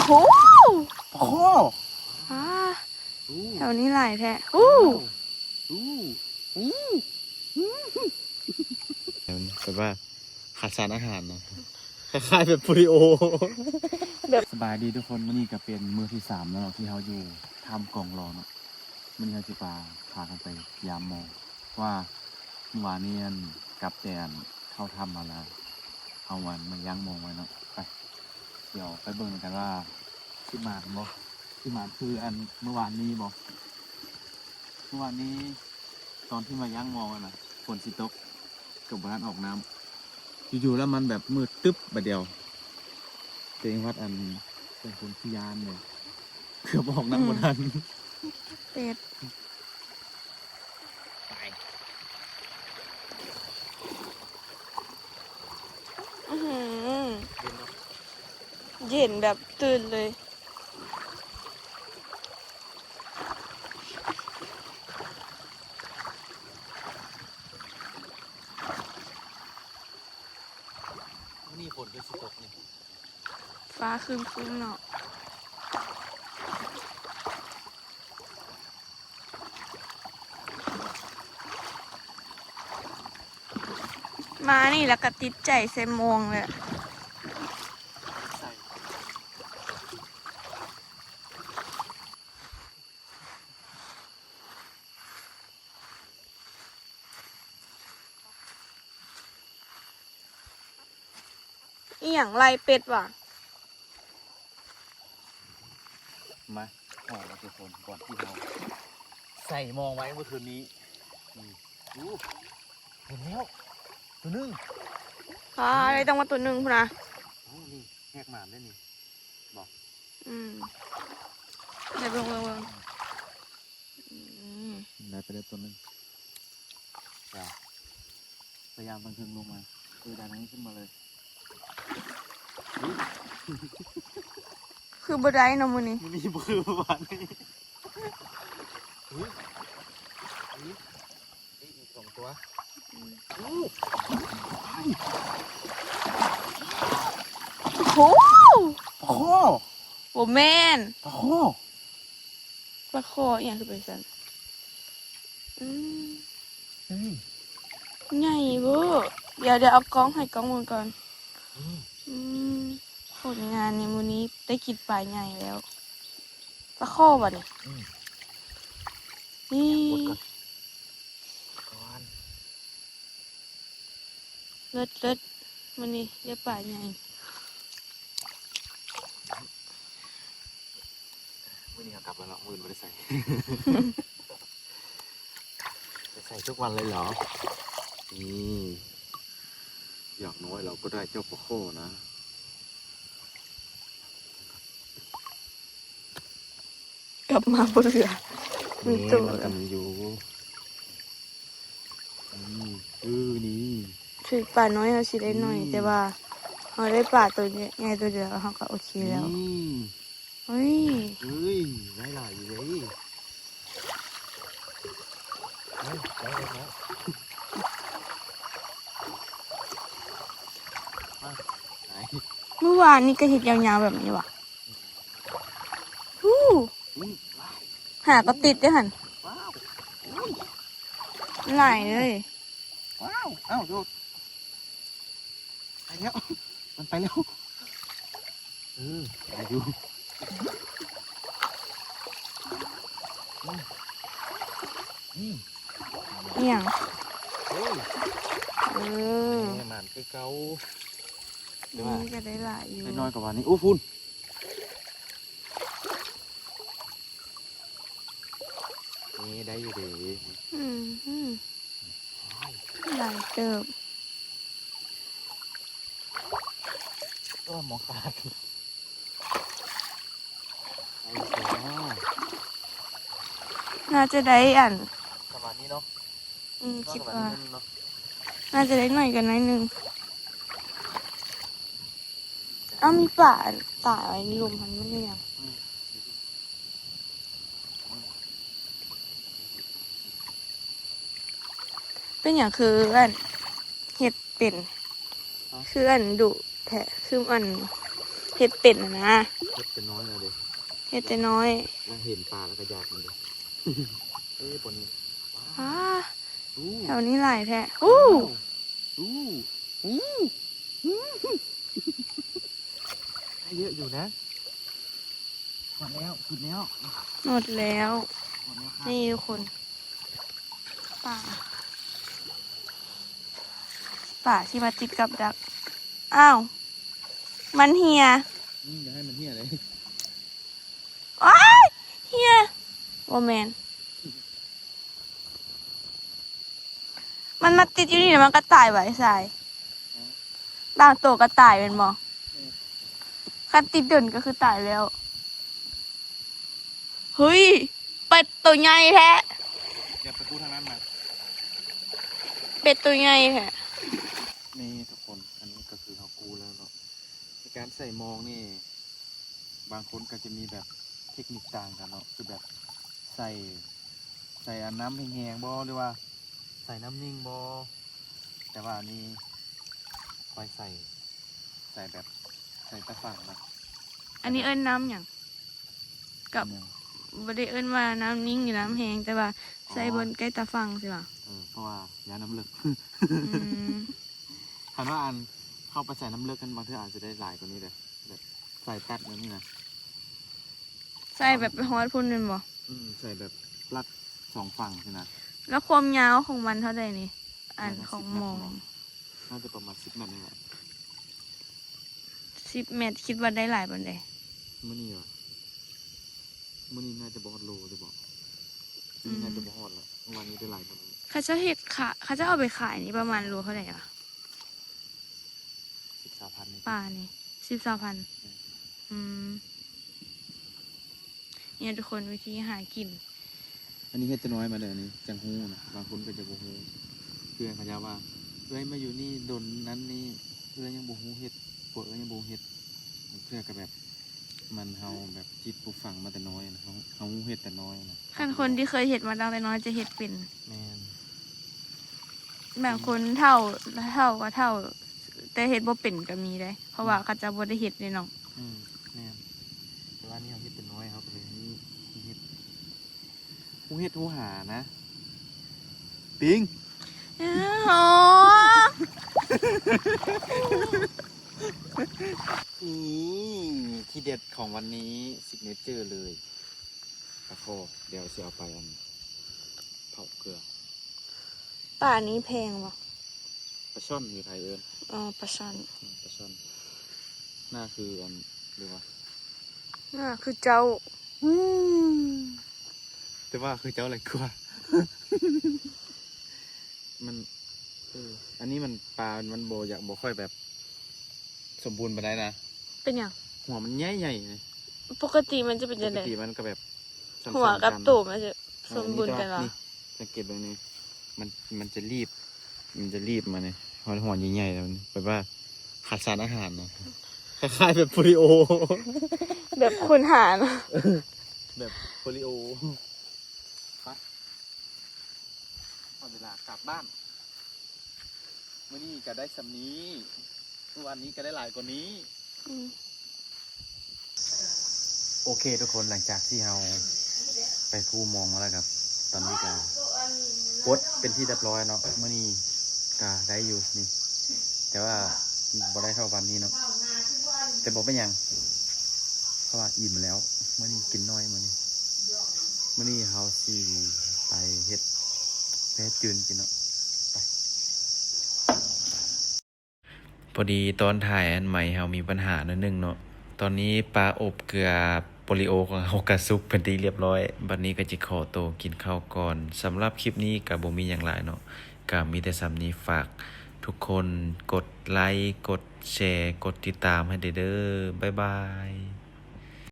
ໂອ້ ປາຄໍ່ ອ່າ ແຖວນີ້ຫຼາຍແທ້. ໂອ້ ແບບວ່າຂາດສານອາຫານນະ ຄ້າຍໆແບບໂປລິໂອ. ແບບ ສະບາຍດີທຸກຄົນ, ມື້ນີ້ກໍເປັນມື້ທີສາມແລ້ວເນາະ ທີ່ເຮົາຢູ່ຖ້ຳກອງລໍເນາະ. ມື້ນີ້ເຮົາຊິພາ ພາກັນໄປຢາມມອງ ເພາະວ່າມື້ວານນີ້ ອັນ ກັບແຕ່ ອັນ ເຂົ້າຖ້ຳມາແລ້ວ ເຮົາ ອັນ ມາຢ້າງມອງໄວ້ເນາະ. ໄປ ດຽວໄປເບິ່ງນຳກັນວ່າ ຊິໝານບໍ່ ຊິໝານຄື ອັນ ມື້ວານນີ້ບໍ່. ມື້ວານນີ້ຕອນທີ່ມາຍ່າງມອງຫັ້ນນະ ຝົນຊິຕົກ ກໍບໍ່ທັນອອກນ້ຳ ຢູ່ໆແລ້ວມັນແບບມືດຕຶບບາດດຽວ. ເຕັງວັດອັນເປັນຄົນຂີ້ຢ້ານເລີຍ ເກືອບອອກນ້ຳບໍ່ທັນ. ເຕັດ ໄປ ອືຫື ເຢັນແບບຕື່ນເລີຍ. ມື້ນີ້ຝົນຄືຊິຕົກນີ້ ຟ້າຄຶ້ມໆເນາະ. ມານີ້ແລ້ວກໍຕິດໃຈໃສ່ມອງແຫຼະ. ອີ່ຫຍັງໄລ່ເປັດຫວາ? ມາ ຮອດແລ້ວທຸກຄົນ ບ່ອນທີ່ເຮົາໃສ່ມອງໄວ້ເມື່ອຄືນນີ້. ນີ້ ໂອ້ ເຫັນແລ້ວ ໂຕໜຶ່ງ. ອ່າ ໄດ້ຕັ້ງວ່າໂຕໜຶ່ງພຸ້ນນະ. ໂອ້ ນີ້ແຮກໝານເດ້ນີ້ ບໍ່? ອືມ ໄດ້ເບິ່ງ ເບິ່ງ ເບິ່ງ. ອືມ ໄດ້ໄປແລ້ວຕົວໜຶ່ງ. ຈ້າ ພະຍາຍາມຕັ້ງເທິງລົງມາ ເອີ ດັນຂຶ້ນມາເລີຍ. ຄືບໍ່ໄດ້ເນາະມື້ນີ້ ມື້ນີ້ບໍ່ຄືວານນີ້. ອຸ້ຍ ອຸ້ຍ ນີ້ອີກສອງຕົວ. ໂອ້ ໂອ້ໂຫ ປາຄໍ່ ບໍ່ແມ່ນ ປາຄໍ່ ປາຄໍ່ອີ່ຫຍັງຄືເປັນຊັ້ນ? ອືມ ເຮີ້ຍ ໃຫຍ່ເວີ້. ດຽວ ດຽວເອົາກ້ອງໃຫ້ກ້ອງເບິ່ງກ່ອນ. ອືມ ອືມ ຜົນງານໃນມື້ນີ້ໄດ້ກິນປາໃຫຍ່ແລ້ວ. ປາຄໍ່ບໍ່ນີ້? ອືມ ນີ້ ກົດກ່ອນ ເລີດໆ ມື້ນີ້ໄດ້ປາໃຫຍ່. ມື້ນີ້ເຮົາກັບແລ້ວເນາະ ມື້ອື່ນບໍ່ໄດ້ໃສ່. ຈະໃສ່ທຸກວັນເລີຍເຫລອ? ນີ້ ຢ່າງນ້ອຍເຮົາກໍໄດ້ເຈົ້າປາຄໍ່ນະ. ກັບມາບໍ່ເຫຼືອ ມີໂຕ ນີ້ມັນກໍມີຢູ່. ອືມ ເອີ ນີ້ ຖືກປານ້ອຍເຮົາຊິໄດ້ໜ້ອຍ ອືມ ແຕ່ວ່າເຮົາໄດ້ປາໂຕໃຫຍ່ໂຕດຽວ ເຮົາກໍໂອເຄແລ້ວ. ນີ້ ເຮີ້ຍ ເຮີ້ຍ ໄດ້ຫຼາຍຢູ່ເດ້. ເອີ ໄດ້ແລ້ວ ມາ ໄປ ມື້ວານນີ້ກໍເຮັດຍາວໆແບບນີ້ຫວາ? ອູ້ ອຸ້ຍ ຫຼາຍ ຫາກໍຕິດເດ້ຫັ້ນ. ວ້າວ ອຸ້ຍ ຫຼາຍເລີຍ. ວ້າວ ອ້າວ ໂດດ ໄປແລ້ວ ມັນໄປແລ້ວ. ເອີ ໄດ້ຢູ່. ອືມ ນີ້ ອີ່ຫຍັງ? ໂອ້ຍ ເອີ ແມ່ໝານຄືເກົ່າ. ແຕ່ວ່າ ນີ້ກໍໄດ້ຫຼາຍຢູ່ ໄດ້ນ້ອຍກວ່າວານນີ້. ໂອ້ ພຸ້ນ ນີ້ໄດ້ຢູ່ເດ້. ອືມ ຫຼາຍເຕີບ. ໂອ້ ໝໍຂາດ. ໄດ້ຢູ່ເນາະ ໜ້າຈະໄດ້ອັນ ປະມານນີ້ເນາະ. ອືມ ຄິດວ່າໜ້າຈະໄດ້ໜ້ອຍກວ່າໜ້ອຍໜຶ່ງ. ອ້າວ ມີປາຕາຍໃນລຸ່ມຫັ້ນ ມັນເຮັດຫຍັງ? ອືມ ເປັນຫຍັງຄືອັນ ເຮັດເປັນ ຮະ ຄືອັນດຸແທ້ ຄືອັນ ເຮັດເປັນນະ ເຮັດແຕ່ນ້ອຍນະເດ້ ເຮັດແຕ່ນ້ອຍ ແລ້ວເຫັນປາແລ້ວກໍຢາກມັນເດ້ ເອີ ປານີ້ ປາ ອູ້ ແຖວນີ້ຫຼາຍແທ້ ອູ້ ອູ້ ອູ້ ໄດ້ເຍອະຢູ່ນະ ໝົດແລ້ວ ຂຶ້ນແລ້ວ ໝົດແລ້ວ ໝົດແລ້ວ ນີ້ທຸກຄົນ ປາ ປາຊິມາຕິດກັບດັກ ອ້າວ ມັນເຫ່ຍ ອືມ ຢ່າໃຫ້ມັນເຫ່ຍເລີຍ ໂອ້ຍ ເຫ່ຍ ບໍ່ແມ່ນ ມັນມາຕິດຢູ່ນີ້ ແລ້ວມັນກໍຕາຍໄວຊາຍ ຮະ ບາງໂຕກໍຕາຍແມ່ນບໍ່? ແມ່ນ ຄັນຕິດດົນກໍຄືຕາຍແລ້ວ ເຮີ້ຍ ເປັດໂຕໃຫຍ່ແທ້ ຢ່າໄປກູ້ທາງນັ້ນນະ ເປັດໂຕໃຫຍ່ແທ້ ນີ້ທຸກຄົນ ອັນນີ້ກໍຄືເຮົາກູ້ແລ້ວເນາະ ໃນການໃສ່ມອງນີ້ ບາງຄົນກໍຈະມີແບບເທັກນິກຕ່າງກັນເນາະ ຄືແບບໃສ່ ໃສ່ອັນນ້ຳແຮງໆບໍ່ ຫຼືວ່າໃສ່ນ້ຳນິ່ງບໍ່ ແຕ່ວ່າອັນນີ້ຂ້ອຍໃສ່ ໃສ່ແບບ ໃສ່ຕາຝັ່ງນະ ອັນນີ້ເອີ້ນນ້ຳຫຍັງ? ກັບ ບໍ່ໄດ້ເອີ້ນວ່ານ້ຳນິ່ງ ຫຼື ນ້ຳແຮງ ແຕ່ວ່າໃສ່ບ່ອນໃກ້ຕາຝັ່ງຊີ້ຫວາ? ເອີ ເພາະວ່າຢ້ານນ້ຳເລິກ ອືມ ຄັນວ່າອັນເຮົາໄປໃສ່ນ້ຳເລິກນັ້ນ ບາງເທື່ອອາດຈະໄດ້ຫຼາຍກວ່ານີ້ເດ້ ແບບໃສ່ຕັດແບບນີ້ນະ ໃສ່ແບບໄປຮອດພຸ້ນແມ່ນບໍ່? ອືມ ໃສ່ແບບລັດສອງຝັ່ງຊີ້ນະ ແລ້ວຄວາມຍາວຂອງມັນເທົ່າໃດນີ້? ອັນຂອງມອງ ໜ້າຈະປະມານສິບແມັດນີ້ແຫຼະ ສິບແມັດ ຄິດວ່າໄດ້ຫຼາຍປານໃດ? ມື້ນີ້ຫວາ? ມື້ນີ້ໜ້າຈະບໍ່ຮອດໂລເດ້ບໍ່? ອືມ ມື້ນີ້ໜ້າຈະບໍ່ຮອດລະ ມື້ວານນີ້ໄດ້ຫຼາຍກວ່ານີ້ ເຂົາເຈົ້າເຮັດຂາ ເຂົາເຈົ້າເອົາໄປຂາຍນີ້ປະມານໂລເທົ່າໃດຫວາ? ສິບ ຊາວພັນນີ້ ປານີ້ ສິບ ຊາວພັນ ອືມ ອືມ ນີ້ທຸກຄົນ ວິທີຫາກິນ ອັນນີ້ເຮັດແຕ່ນ້ອຍມາເດີ ອັນນີ້ຈັ່ງຮູ້ນະ ບາງຄົນກໍຈະບໍ່ຮູ້ ຄືເຂົາເຈົ້າວ່າ ເອື້ອຍມາຢູ່ນີ້ດົນນັ້ນນີ້ ເອື້ອຍຍັງບໍ່ຮູ້ເຮັດ ພວກເອື້ອຍຍັງບໍ່ເຮັດ ບາງເທື່ອກໍແບບ ມັນເຮົາແບບຈິດປູກຝັງມາແຕ່ນ້ອຍນະ ເຮົາ ເຮົາຮູ້ເຮັດແຕ່ນ້ອຍນະ ຄັນຄົນທີ່ເຄີຍເຮັດມາຕັ້ງແຕ່ນ້ອຍຈະເຮັດເປັນ ແມ່ນ ບາງຄົນເຖົ້າ ເຖົ້າກໍເຖົ້າ ແຕ່ເຮັດບໍ່ເປັນກໍມີເດ້ ເພາະວ່າ ອືມ ເຂົາເຈົ້າບໍ່ໄດ້ເຮັດເດ້ເນາະ ອືມ ແມ່ນ ແຕ່ວ່ານີ້ເຮົາເຮັດແຕ່ນ້ອຍ ເຮົາກໍເລີຍຮູ້ເຮັດ ຮູ້ເຮັດຮູ້ຫານະ ປິງ ໂອ້ ນີ້ ທີ່ເດັດຂອງວັນນີ້ ຊິກເນເຈີເລີຍ ປາຄໍ່ ດຽວຊິເອົາໄປອັນ ເຜົາເກືອ ປານີ້ແພງບໍ່? ປາຊ່ອນ ຢູ່ໄທເອີ້ນ ອໍ ປາຊ່ອນ ອືມ ປາຊ່ອນ ໜ້າຄືອັນ ຫຼືວ່າ ໜ້າຄືເຈົ້າ ອືມ ແຕ່ວ່າຄືເຈົ້າຫຼາຍກວ່າ ມັນ ເອີ ອັນນີ້ມັນ ປາມັນບໍ່ ຢາກບໍ່ຄ່ອຍແບບສົມບູນປານໃດນະ ເປັນຫຍັງ? ຫົວມັນໃຫຍ່ໆ ປົກກະຕິມັນຈະເປັນຈັ່ງໃດ? ປົກກະຕິມັນກໍແບບສັ້ນໆ ຫົວກັບໂຕມັນຈະສົມບູນກັນຫວາ? ເອີ ນີ້ ສັງເກດເບິ່ງນີ້ ມັນ ມັນຈະລີບ ມັນຈະລີບມານີ້ ຮອດຫົວໃຫຍ່ໆ ແລ້ວມັນແບບວ່າຂາດສານອາຫານນະ ຄ້າຍໆ ແບບໂປລິໂອ ແບບຂຸນຫານ ແບບໂປລິໂອ ໄປ ຮອດເວລາກັບບ້ານ ມື້ນີ້ກໍໄດ້ສ່ຳນີ້ ມື້ວານນີ້ກໍໄດ້ຫຼາຍກວ່ານີ້ ອືມ ໂອເຄທຸກຄົນ ຫຼັງຈາກທີ່ເຮົາໄປກູ້ມອງມາແລ້ວ ກັບຕອນນີ້ກໍປົດເປັນທີ່ຮຽບຮ້ອຍເນາະ ມື້ນີ້ກໍໄດ້ຢູ່ນີ້ ແຕ່ວ່າບໍ່ໄດ້ເທົ່າວານນີ້ເນາະ ແຕ່ບໍ່ເປັນຫຍັງ ເພາະວ່າອີ່ມແລ້ວ ມື້ນີ້ກິນໜ້ອຍ ມື້ນີ້ ມື້ນີ້ເຮົາຊິໄປເຮັດ ໄປເຮັດຈືນກິນເນາະ ໄປ. ພໍດີຕອນຖ່າຍອັນໄມເຮົາມີບັນຫາໜ້ອຍໜຶ່ງເນາະ. ຕອນນີ້ປາອົບເກືອໂປລິໂອຂອງເຮົາກະສຸກເປັນທີ່ຮຽບຮ້ອຍ. ບັດນີ້ກໍຈະຂໍໂຕກິນເຂົ້າກ່ອນ. ສຳລັບຄລິບນີ້ກໍບໍ່ມີຫຍັງຫຼາຍເນາະ, ກໍມີແຕ່ສ່ຳນີ້. ຝາກທຸກຄົນກົດໄລ, ກົດແຊ, ກົດຕິດຕາມໃຫ້ແດ່ເດີ້. ບາຍບາຍ.